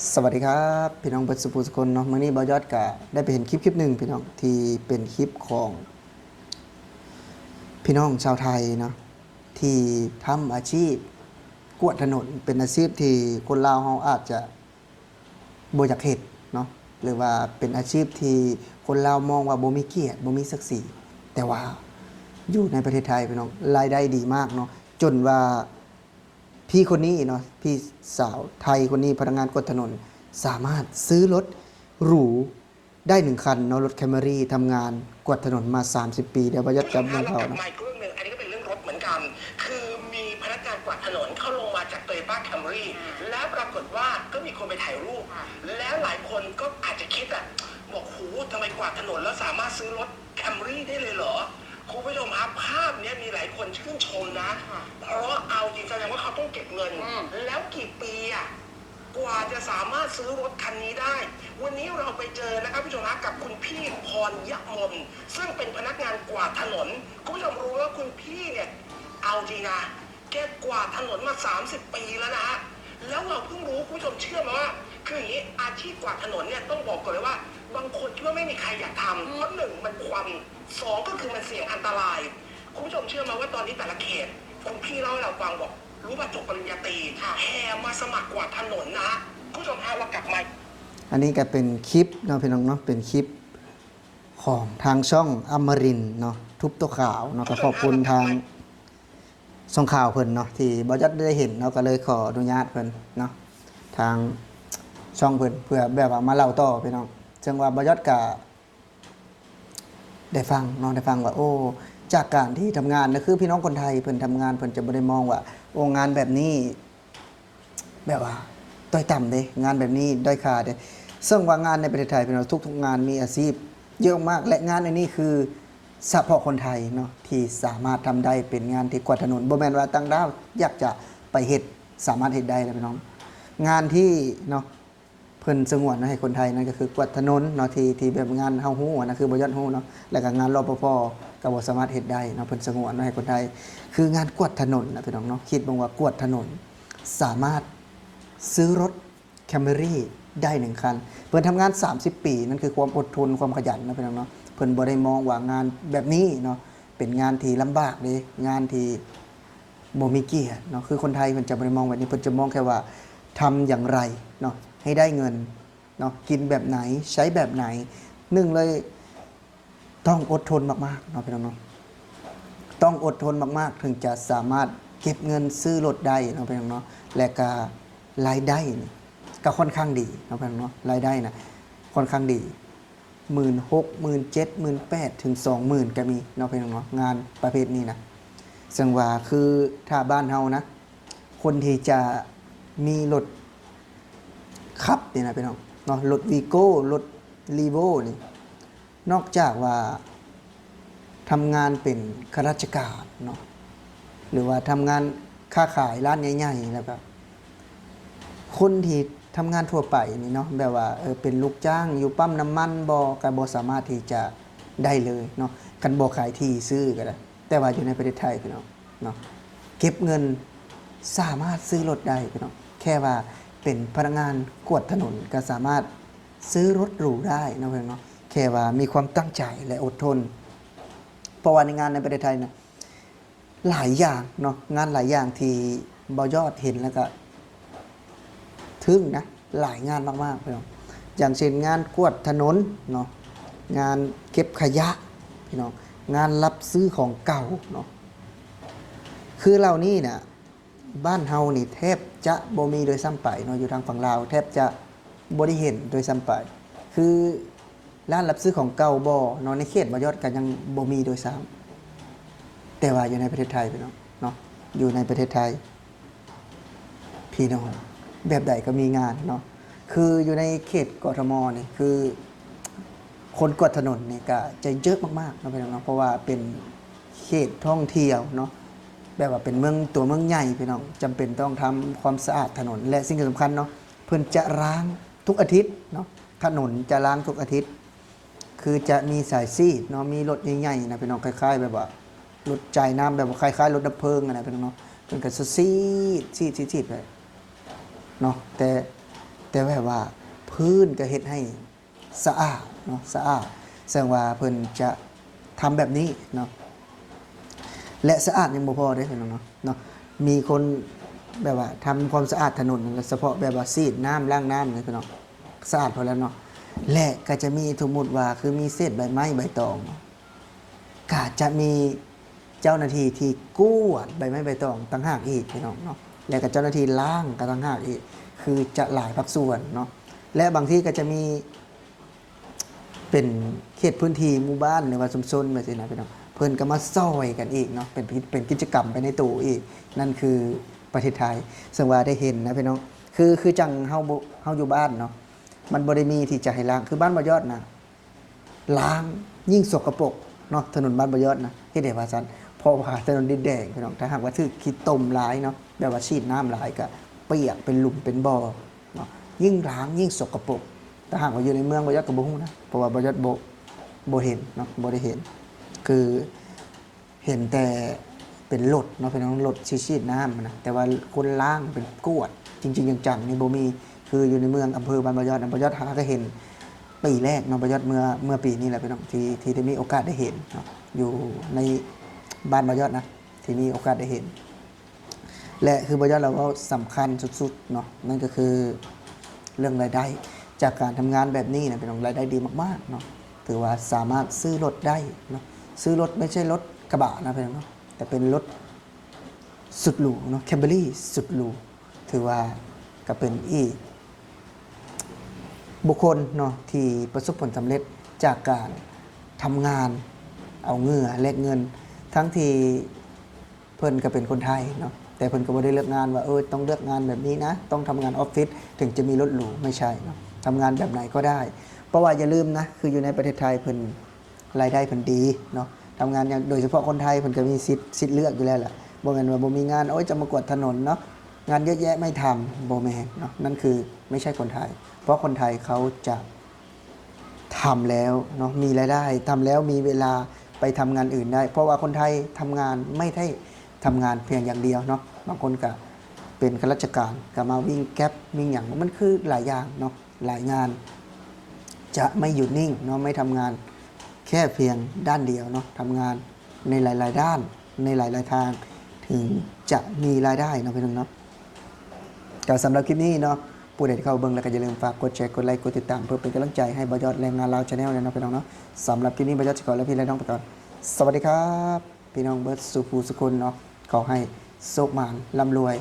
ສະຫວັດດີຄັບ ພີ່ນ້ອງເບິດສູ່ຜູ້ສູ່ຄົນເນາະ. ມື້ນີ້ບ່າວຍອດກະໄດ້ໄປເຫັນຄລິບຄລິບໜຶ່ງ ພີ່ນ້ອງ, ທີ່ເປັນຄລິບຂອງພີ່ນ້ອງຊາວໄທເນາະ ທີ່ທຳອາຊີບກວາດຖະໜົນ. ເປັນອາຊີບທີ່ຄົນລາວເຮົາອາດຈະບໍ່ຢາກເຮັດເນາະ ຫຼືວ່າເປັນອາຊີບທີ່ຄົນລາວມອງວ່າບໍ່ມີກຽດ ບໍ່ມີສັກສີ, ແຕ່ວ່າຢູ່ໃນປະເທດໄທ ພີ່ນ້ອງ, ລາຍໄດ້ດີມາກເນາະ, ຈົນວ່າ ພີ່ຄົນນີ້ເນາະ, ພີ່ສາວໄທຄົນນີ້ ພະນັກງານກວາດຖະໜົນ ສາມາດຊື້ລົດຫຼູໄດ້ໜຶ່ງຄັນເນາະ, ລົດ Camry ທຳງານກວາດຖະໜົນມາສາມສິບປີແລ້ວ. ບ່າວຍອດຈະເບິ່ງຂ່າວເນາະ. ໃໝ່ເລື່ອງໜຶ່ງ, ອັນນີ້ກໍເປັນເລື່ອງລົດເໝືອນກັນ, ຄືມີພະນັກງານກວາດຖະໜົນເຂົາລົງມາຈາກ Toyota Camry ແລ້ວປາກົດວ່າກໍມີຄົນໄປຖ່າຍຮູບ, ແລ້ວຫຼາຍຄົນກໍອາດຈະຄິດອະ ບອກ ໂຫ ທຳໄມກວາດຖະໜົນແລ້ວສາມາດຊື້ລົດ Camry ໄດ້ເລີຍເຫຼືອ? ຄຸນຜູ້ຊົມຄະ ພາບເນີ້ຍມີຫຼາຍຄົນຊື່ນຊົມນະ, ເພາະເອົາຈິງ ສະແດງວ່າເຂົາຕ້ອງເກັບເງິນ ແລ້ວກີ່ປີອະ ກວ່າຈະສາມາດຊື້ລົດຄັນນີ້ໄດ້. ວັນນີ້ເຮົາໄປເຈີນະຄັບ ຜູ້ຊົມຄະ ກັບຄຸນພີ່ ພອນຍະມົນ ເຊິ່ງເປັນພະນັກງານກວາດຖະໜົນ. ຄຸນຜູ້ຊົມຮູ້ວ່າຄຸນພີ່ເນີ້ຍ ເອົາຈິງນະ ແກກວາດຖະໜົນມາສາມສິບປີແລ້ວນະ, ແລ້ວເຮົາເພິ່ງຮູ້ ຄຸນຜູ້ຊົມເຊື່ອໄໝວ່າ ຄືຢ່າງນີ້ ອາຊີບກວາດຖະໜົນເນີ້ຍ ຕ້ອງບອກກ່ອນເລີຍວ່າ ບາງຄົນຄິດວ່າໄມ່ມີໃຄຢາກທຳ ເພາະໜຶ່ງ ມັນຄວັນ, ສອງ ກໍຄືມັນສ່ຽງອັນຕະລາຍ. ຄຸນຜູ້ຊົມເຊື່ອໄໝວ່າ ຕອນນີ້ແຕ່ລະເຂດ ຄຸນພີ່ເລົ່າໃຫ້ເຮົາຟັງ ບອກ ຮູ້ວ່າຈົບປະລິນຍາຕີ ແຫ່ມາສະໝັກກວາດຖະໜົນນະ. ຄຸນຜູ້ຊົມຄະ ວ່າກັບມາ. ອັນນີ້ກໍເປັນຄລິບເນາະ ພີ່ນ້ອງເນາະ, ເປັນຄລິບຂອງທາງຊ່ອງອຳມະຣິນເນາະ ທຸບໂຕຂາວເນາະ, ກໍຂອບຄຸນທາງ ຊ່ອງຂ່າວເພິ່ນເນາະ ທີ່ບ່າວຍອດໄດ້ເຫັນເນາະ, ກໍເລີຍຂໍອະນຸຍາດເພິ່ນເນາະ ທາງຊ່ອງເພິ່ນ ເພື່ອແບບວ່າມາເລົ່າຕໍ່ ພີ່ນ້ອງ. ເຊິ່ງວ່າບ່າວຍອດກະໄດ້ຟັງເນາະ, ໄດ້ຟັງວ່າ ໂອ້ ຈາກການທີ່ທຳງານນະ ຄືພີ່ນ້ອງຄົນໄທເພິ່ນທຳງານ ເພິ່ນຈະບໍ່ໄດ້ມອງວ່າ ໂອ້ ງານແບບນີ້ ແບບວ່າຕ້ອຍຕ່ຳເດ້, ງານແບບນີ້ດ້ອຍຄ່າເດ້. ເຊິ່ງວ່າງານໃນປະເທດໄທ ພີ່ນ້ອງ, ທຸກໆງານມີອາຊີບເຍອະມາກ ແລະ ງານອັນນີ້ຄືສະເພາະຄົນໄທເນາະ ທີ່ສາມາດທຳໄດ້, ເປັນງານທີ່ກວາດຖະໜົນ. ບໍ່ແມ່ນວ່າຕ່າງດ້າວຢາກຈະໄປເຮັດ ສາມາດເຮັດໄດ້ເດ້ ພີ່ນ້ອງ. ງານທີ່ເນາະ ເພິ່ນສະຫງວນໃຫ້ຄົນໄທນັ້ນ ກໍຄືກວາດຖະໜົນເນາະ, ທີ່ ທີ່ແບບງານເຮົາຮູ້ນະ ຄືບ່າວຍອດຮູ້ເນາະ, ແລ້ວກໍງານ ລປພ ກໍບໍ່ສາມາດເຮັດໄດ້ເນາະ, ເພິ່ນສະຫງວນໃຫ້ຄົນໄທ. ຄືງານກວາດຖະໜົນນະ ພີ່ນ້ອງເນາະ, ຄິດເບິ່ງວ່າກວາດຖະໜົນສາມາດຊື້ລົດ Camry ໄດ້ໜຶ່ງຄັນ. ເພິ່ນທຳງານສາມສິບປີ, ນັ້ນຄືຄວາມອົດທົນ, ຄວາມຂະຫຍັນເນາະ ພີ່ນ້ອງເນາະ. ເພິ່ນບໍ່ໄດ້ມອງວ່າງານແບບນີ້ເນາະ ເປັນງານທີ່ລຳບາກເດ້, ງານທີ່ບໍ່ມີກຽດເນາະ. ຄືຄົນໄທເພິ່ນຈະບໍ່ໄດ້ມອງແບບນີ້, ເພິ່ນຈະມອງແຄ່ວ່າທຳຢ່າງໄລເນາະ ໃຫ້ໄດ້ເງິນເນາະ, ກິນແບບໃດ ໃຊ້ແບບໃດ. ໜຶ່ງເລີຍ ຕ້ອງອົດທົນມາກໆເນາະ ພີ່ນ້ອງເນາະ, ຕ້ອງອົດທົນມາກໆ ເຖິງຈະສາມາດເກັບເງິນຊື້ລົດໄດ້ເນາະ ພີ່ນ້ອງເນາະ. ແລະກະລາຍໄດ້ນີ້ກໍຄ່ອນຂ້າງດີເນາະ ພີ່ນ້ອງເນາະ, ລາຍໄດ້ນະຄ່ອນຂ້າງດີ ໝື່ນຫົກ ໝື່ນເຈັດ ໝື່ນແປດ ເຖິງສອງໝື່ນກໍມີເນາະ ພີ່ນ້ອງເນາະ, ງານປະເພດນີ້ນະ. ເຊິ່ງວ່າຄືຖ້າບ້ານເຮົານະ ຄົນທີ່ຈະມີລົດຂັບນີ້ນະ ພີ່ນ້ອງເນາະ, ລົດວີໂກ້ ລົດລີໂວ້ນີ້ ນອກຈາກວ່າທຳງານເປັນຂ້າລາຊະການເນາະ ຫຼືວ່າທຳງານຄ້າຂາຍຮ້ານໃຫຍ່ໆ ແລ້ວກໍຄົນທີ່ທຳງານທົ່ວໄປນີ້ເນາະ ແບບວ່າ ເອີ ເປັນລູກຈ້າງຢູ່ປ້ຳນ້ຳມັນບໍ ກໍບໍ່ສາມາດທີ່ຈະໄດ້ເລີຍເນາະ, ຄັນບໍ່ຂາຍທີ່ຊື້ກໍໄດ້. ແຕ່ວ່າຢູ່ໃນປະເທດໄທ ພີ່ນ້ອງເນາະ ເກັບເງິນສາມາດຊື້ລົດໄດ້ ພີ່ນ້ອງ, ແຄ່ວ່າເປັນພະນັກງານກວາດຖະໜົນກໍສາມາດ ຊື້ລົດຫຼູໄດ້ເນາະ ພີ່ນ້ອງເນາະ, ແຄ່ວ່າມີຄວາມຕັ້ງໃຈ ແລະ ອົດທົນ. ເພາະວ່າໃນງານໃນປະເທດໄທນະ ຫຼາຍຢ່າງເນາະ, ງານຫຼາຍຢ່າງທີ່ບ່າວຍອດເຫັນແລ້ວກະທຶ່ງນະ, ຫຼາຍງານມາກໆ ພີ່ນ້ອງ. ຢ່າງເຊັ່ນງານກວາດຖະໜົນເນາະ, ງານເກັບຂະຫຍະ ພີ່ນ້ອງ, ງານຮັບຊື້ຂອງເກົ່າເນາະ, ຄືເຫຼົ່ານີ້ນະ ບ້ານເຮົານີ້ແທບຈະບໍ່ມີໂດຍຊ້ຳໄປເນາະ, ຢູ່ທາງຝັ່ງລາວແທບຈະບໍ່ໄດ້ເຫັນໂດຍຊ້ຳໄປ. ຄືຮ້ານຮັບຊື້ຂອງເກົ່າບໍເນາະ, ໃນເຂດບ່າວຍອດກໍຍັງບໍ່ມີໂດຍຊ້ຳ. ແຕ່ວ່າຢູ່ໃນປະເທດໄທ ພີ່ນ້ອງເນາະ, ຢູ່ໃນປະເທດໄທ ພີ່ນ້ອງ ແບບໃດກໍມີງານເນາະ. ຄືຢູ່ໃນເຂດ ກທມ ນີ້ ຄືຄົນກວາດຖະໜົນນີ້ກໍຈະເຍອະມາກໆເນາະ ພີ່ນ້ອງເນາະ, ເພາະວ່າເປັນເຂດທ່ອງທ່ຽວເນາະ, ແບບວ່າເປັນເມືອງ ຕົວເມືອງໃຫຍ່ ພີ່ນ້ອງ, ຈຳເປັນຕ້ອງທຳຄວາມສະອາດຖະໜົນ ແລະ ສິ່ງທີ່ສຳຄັນເນາະ ເພິ່ນຈະລ້າງທຸກອາທິດເນາະ, ຖະໜົນຈະລ້າງທຸກອາທິດ. ຄືຈະມີສາຍສີດເນາະ, ມີລົດໃຫຍ່ໆນະ ພີ່ນ້ອງ, ຄ້າຍໆແບບວ່າລົດຈ່າຍນ້ຳ ແບບວ່າຄ້າຍໆລົດດັບເພີງຫັ້ນນະ ພີ່ນ້ອງເນາະ, ເພິ່ນກໍສະສີດ ສີດ ສີດ ສີດໄປເນາະ. ແຕ່ ແຕ່ ແຕ່ແບບວ່າພື້ນກໍເຮັດໃຫ້ສະອາດເນາະ ສະອາດ ເຊິ່ງວ່າເພິ່ນຈະທຳແບບນີ້ເນາະ ແລະ ສະອາດຍັງບໍ່ພໍເດ້ພີ່ນ້ອງເນາະ ເນາະ ມີຄົນແບບວ່າທຳຄວາມສະອາດຖະໜົນ ສະເພາະແບບວ່າສີດນ້ຳ ລ້າງນ້ຳນີ້ພີ່ນ້ອງ ສະອາດພໍແລ້ວເນາະ ແລະ ກໍຈະມີ ສົມມຸດວ່າ ຄືມີເສດໃບໄມ້ໃບຕອງ ກະຈະມີເຈົ້າໜ້າທີ່ທີ່ກວດໃບໄມ້ໃບຕອງຕ່າງຫາກອີກພີ່ນ້ອງເນາະ ແລະກະເຈົ້າໜ້າທີ່ລ້າງກະຕ່າງຫາກອີກ ຄືຈະຫຼາຍພາກສ່ວນເນາະ ແລະບາງທີກະຈະມີເປັນເຂດພື້ນທີ່ໝູ່ບ້ານ ຫຼືວ່າຊຸມຊົນແບບຊີ້ນະພີ່ນ້ອງ ເພິ່ນກະມາຊ່ອຍກັນອີກເນາະ ເປັນ ເປັນກິດຈະກຳໄປໃນໂຕອີກ ນັ້ນຄືປະເທດໄທ ເຊິ່ງວ່າໄດ້ເຫັນນະພີ່ນ້ອງ ຄື ຄືຈັ່ງເຮົາບໍ່ ເຮົາຢູ່ບ້ານເນາະ ມັນບໍ່ໄດ້ມີທີ່ຈະໃຫ້ລ້າງ ຄືບ້ານບໍ່ຍອດນະ ລ້າງຍິ່ງສົກກະປົກເນາະ ຖະໜົນບ້ານບໍ່ຍອດນະ ເຮັດໃດວ່າຊັ້ນ ເພາະວ່າຖະໜົນດິນແດງພີ່ນ້ອງ ຖ້າຫາກວ່າຖືກຂີ້ຕົມຫຼາຍເນາະ ແບບວ່າສີດນ້ຳຫຼາຍກະປຽກເປັນຫຼຸມເປັນບໍ່ເນາະ ຍິ່ງລ້າງຍິ່ງສົກກະປົກ ຖ້າຫາກວ່າຢູ່ໃນເມືອງບໍ່ຍອດກະບໍ່ຮູ້ນະ ເພາະວ່າບໍ່ຍອດບໍ່ ບໍ່ເຫັນເນາະ ບໍ່ໄດ້ເຫັນ ຄື ເຫັນແຕ່ເປັນລົດເນາະພີ່ນ້ອງ ລົດທີ່ສີດນ້ຳນະ ແຕ່ວ່າຄົນລ້າງເປັນກວດຈິງໆ ຈັງໆ ນີ້ບໍ່ມີ ຄືຢູ່ໃນເມືອງ ອຳເພີບ້ານບໍ່ຍອດ ບ້ານບໍ່ຍອດຫາກໍເຫັນປີແລກເນາະ ບໍ່ຍອດເມື່ອ ເມື່ອປີນີ້ແຫຼະພີ່ນ້ອງ ທີ່ ທີ່ໄດ້ມີໂອກາດໄດ້ເຫັນເນາະ ຢູ່ໃນບ້ານບໍ່ຍອດນະ ທີ່ມີໂອກາດໄດ້ເຫັນ ແລະ ຄືບໍ່ຍອດລາວເວົ້າສຳຄັນສຸດໆເນາະ ນັ້ນກໍຄືເລື່ອງລາຍໄດ້ຈາກການທຳງານແບບນີ້ນະພີ່ນ້ອງ ລາຍໄດ້ດີມາກໆເນາະ ຖືວ່າສາມາດຊື້ລົດໄດ້ເນາະ ຊື້ລົດ ບໍ່ໃຊ່ລົດກະບະນະພີ່ນ້ອງເນາະ ແຕ່ເປັນລົດສຸດຫຼູເນາະ Camry ສຸດຫຼູ ຖືວ່າກໍເປັນອີກບຸກຄົນເນາະ ທີ່ປະສົບຜົນສຳເລັດຈາກການທຳງານເອົາເຫື່ອແລກເງິນ ທັງທີ່ ເພິ່ນກໍເປັນຄົນໄທເນາະ ແຕ່ເພິ່ນກໍບໍ່ໄດ້ເລືອກງານວ່າ ເອີ ຕ້ອງເລືອກງານແບບນີ້ນະ ຕ້ອງທຳງານອອບຟິດເຖິງຈະມີລົດຫຼູ ບໍ່ໃຊ່ເນາະ ທຳງານແບບໃດກໍໄດ້ ເພາະວ່າຢ່າລືມນະ ຄືຢູ່ໃນປະເທດໄທເພິ່ນ ລາຍໄດ້ເພິ່ນດີເນາະ ທຳງານຫຍັງ ໂດຍສະເພາະຄົນໄທເພິ່ນກໍມີສິດ ສິດເລືອກຢູ່ແລ້ວລະ ບໍ່ແມ່ນວ່າບໍ່ມີງານ ໂອ້ຍ ຈະມາກວດຖະໜົນເນາະ ງານເຍອະແຍະໄມ່ທຳ ບໍ່ແມ່ນເນາະ ນັ້ນຄືໄມ່ໃຊ່ຄົນໄທ ເພາະຄົນໄທເຂົາຈະ ທຳແລ້ວເນາະ ມີລາຍໄດ້ ທຳແລ້ວມີເວລາໄປທຳງານອື່ນໄດ້ ເພາະວ່າຄົນໄທທຳງານ ໄມ່ໄດ້ທຳງານພຽງຢ່າງດຽວເນາະ ບາງຄົນກະເປັນຂ້າລາຊະການ ກະມາວິ່ງແກັບ ວິ່ງຫຍັງ ມັນຄືຫຼາຍຢ່າງເນາະ ຫຼາຍງານ ຈະໄມ່ຢຸດນິ່ງເນາະ ໄມ່ທຳງານແຄ່ພຽງດ້ານດຽວເນາະ ທຳງານໃນຫຼາຍໆດ້ານ ໃນຫຼາຍໆທາງ ເຖິງຈະມີລາຍໄດ້ເນາະ ພີ່ນ້ອງເນາະ. ກໍສຳລັບຄລິບນີ້ເນາະ ຜູ້ໃດທີ່ເຂົ້າເບິ່ງແລ້ວກໍຢ່າລືມຝາກກົດແຊ ກົດໄລ ກົດຕິດຕາມ ເພື່ອເປັນກຳລັງໃຈໃຫ້ບ່າວຍອດແລງງານລາວ Channel ແດ່ເນາະ ພີ່ນ້ອງເນາະ. ສຳລັບຄລິບນີ້ບ່າວຍອດຊິຂໍລາພີ່ລານ້ອງໄປກ່ອນ. ສະຫວັດດີຄັບ ພີ່ນ້ອງເບິດສູ່ຜູ້ສູ່ຄົນເນາະ. ຂໍໃຫ້ໂຊກໝານ ລ່ຳລວຍ